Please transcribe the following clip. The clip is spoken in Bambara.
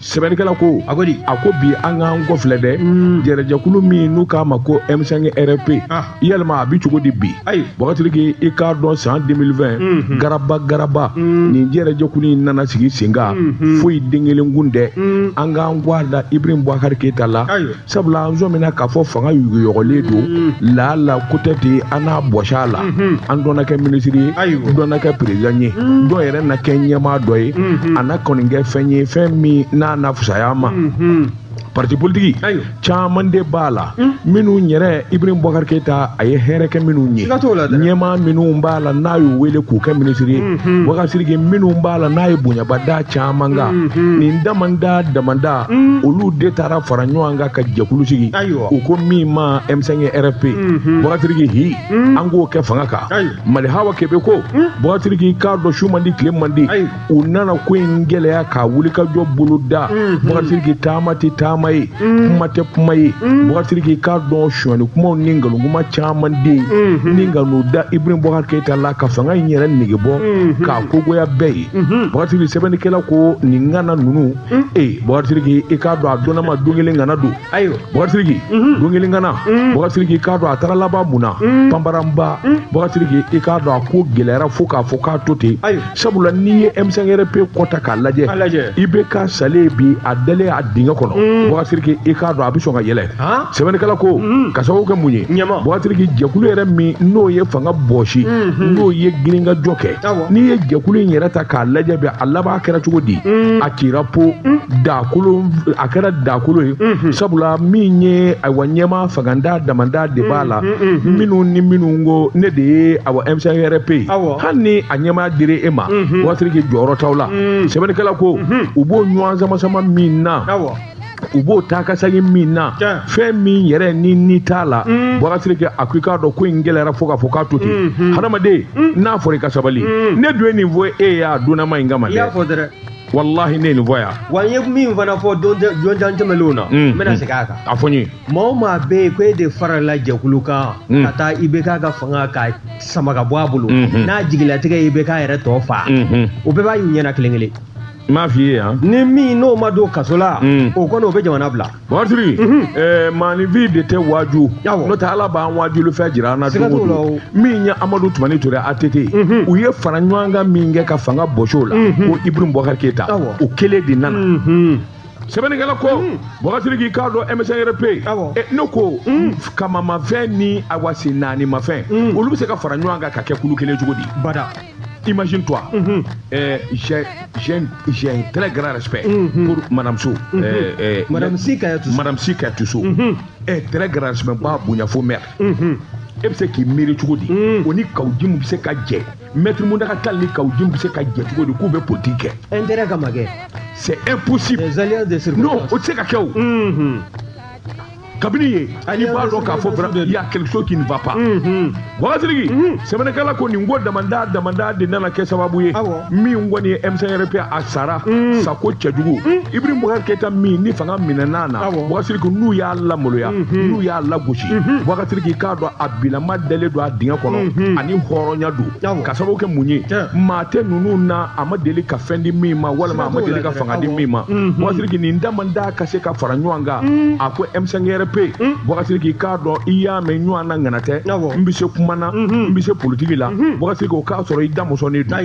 Sɛbɛnnikɛla ko a ko di? A ko bi an k'an kɔfilɛ dɛ, jɛrɛjɛkulu min n'u k'a ma ko M5 RFP, yalima a bi cogo di bi? Bɔkatigi, i k'a dɔn san 2020 garaba garaba nin jɛrɛjɛkulu in nana sigi sen kan, foyi den kelen kun tɛ an k'an kɔ a da Ibrahim Boubacar Keita la, sabula an sɔmina k'a fɔ fanga yuguyɔgɔlen don laala ko tɛ ten, an n'a bɔsi a la, an dɔ na kɛ minisiri ye, dɔ na kɛ président ye, dɔ yɛrɛ na kɛ ɲɛmaa dɔ ye, a na kɔni kɛ fɛn ye, fɛn min n'a na fisaya ma. Parti politique caman de b'a la minnu yɛrɛ Ibrahim Boubacar Keita a ye hɛrɛ kɛ minnu ye, ɲɛmaa minnu b'a la n'a y'u wele k'u kɛ minisiri ye, Boubacar Sidiki, minnu b'a la n'a ye bonyaba da caman kan, nin damanda damanda olu de taara fara ɲɔgɔn kan ka jɛkulu sigi, u ko min ma M5 RFP. Boubacar Sidiki, hi an k'o kɛ fanga kan. Mali Hawa Kebe ko, Boubacar Sidiki, k'a dɔn su man di tile man di, u nana ko in gɛlɛya k'a wulikajɔ bolo da. Boubacar Sidiki, taama tɛ taama ye, kuma tɛ kuma ye. Boubacar Sidiki, k'a dɔn sonyani kumaw ni nkalon kuma caman de ye ni ka n'u da Ibrahim Boubacar Keita la ka fanga in yɛrɛ nege bɔ k'a kogoya bɛɛ ye. Boubacar Sidiki, sɛbɛnnikɛla ko nin ŋana ninnu, ee Boubacar Sidiki, i k'a dɔn a donna ma don kelen ŋana don. Boubacar Sidiki, don kelen ŋana. Boubacar Sidiki, i k'a dɔn a taara laban mun na, panbaranba. Boubacar Sidiki, i k'a dɔn a ko gɛlɛyara fo k'a fɔ k'a to ten, sabula n'i ye M5 RFP kɔta k'a lajɛ, IBK salen bi a dalen a dingɛ kɔnɔ. Boubacar Sidiki, i k'a dɔn a bɛ sɔn ka yɛlɛ. Sɛbɛnnikɛla ko ka sababu kɛ mun ye? Boubacar Sidiki, jɛkulu yɛrɛ min n'o ye fanga bɔsi, n'o ye girinkajɔ kɛ, n'i ye jɛkulu in yɛrɛ ta k'a lajɛ bi, a laban kɛra cogo di? A cira po dakolo, a kɛra dakolo ye, sabula min ye ayiwa ɲɛmaa fanganda damanda de b'a la, minnu ni minnu ko ne de ye ayiwa M5 RFP ye, hali ni a ɲɛmaa dira e ma, Boubacar Sidiki, jɔyɔrɔ t'aw la. Sɛbɛnnikɛla ko u b'o ɲɔgɔn sama sama min na, u b'o taa ka segin min na, fɛn min yɛrɛ ni t'a la. Boubacar Sidiki, a ko i k'a dɔn ko in gɛlɛyara fo k'a fɔ k'a to ten. Hadamaden, n'a fɔra i ka sabali, ne dun ye nin fɔ e y'a donnama in kama dɛ, wallahi ne ye nin fɔ yan. Wa n ye min fana fɔ don jan tɛmɛnlenw na, n bɛna segin a kan. A fɔ n ye. Maa o maa bɛ yen ko e de farala jɛkulu kan ka taa IBK ka fanga ka sama ka bɔ a bolo, n'a jigilatigɛ ye IBK yɛrɛ tɔ fa, o bɛɛ b'a y'u ɲɛna kelen kelen. N m'a f'i ye yan. Ni min n'o ma don kaso la, o kɔni o bɛ jamana bila. Boubacar Sidiki, maaninfin de tɛ waaju, n'o tɛ Ala b'an waajuli fɛn jira an na don o don. Min ye Amadu Tumani Ture ATT, u ye fara ɲɔgɔn kan min kɛ ka fanga bɔsi o la, ko Ibrahim Boubacar Keita, o kelen de nana. Sɛbɛnnikɛla ko, Boubacar Sidiki, k'a dɔn M5 RFP, ne ko kamamafɛn ni awa sen naanimafɛn, olu bɛ se ka fara ɲɔgɔn kan ka kɛ kulu kelen cogo di? Bada. Imagine-toi, j'ai un très grand respect pour Madame Sow. Madame Sy Kadiatou Sow. Madame Sy Kadiatou Sow. Très grand respect, b'a bonya fo maire. E bɛ se k'i miiri cogo di? O ni Kaou Djim bɛ se ka jɛ. Maître Mountaga Tall ni Kaou Djim bɛ se ka jɛ cogo di k'u bɛ politique kɛ? Intérêt kama kɛ. C'est impossible. Les alliances de circonstances. Non, o tɛ se ka kɛ o. Kabini ye, i b'a dɔn k'a fɔ il y a quelque chose qui ne va pas. Boubacar Sidiki, sɛbɛnnikɛla ko nin ko damanda damanda de nana kɛ sababu ye min kɔni ye M5 RFP a sara sako cɛjugu. Ibrahim Boubacar Keita min ni fanga minɛna na, Boubacar Sidiki, n'u y'a lamaloya, n'u y'a lagosi, Boubacar Sidiki, k'a dɔn a bilama dalen don a dingɛ kɔnɔ ani hɔrɔnya don. Ka sababu kɛ mun ye? Maa tɛ ninnu na a ma deli ka fɛn di min ma, walima a ma deli ka fanga di min ma. Boubacar Sidiki, nin damanda ka se ka fara ɲɔgɔn kan, a ko M5 RFP, Boubacar Sidiki, k'a dɔn i y'a mɛn ɲɔgɔn na ŋana tɛ, n bɛ se kuma na, n bɛ se politiki la. Boubacar Sidiki, o k'a sɔrɔ i da musonin don.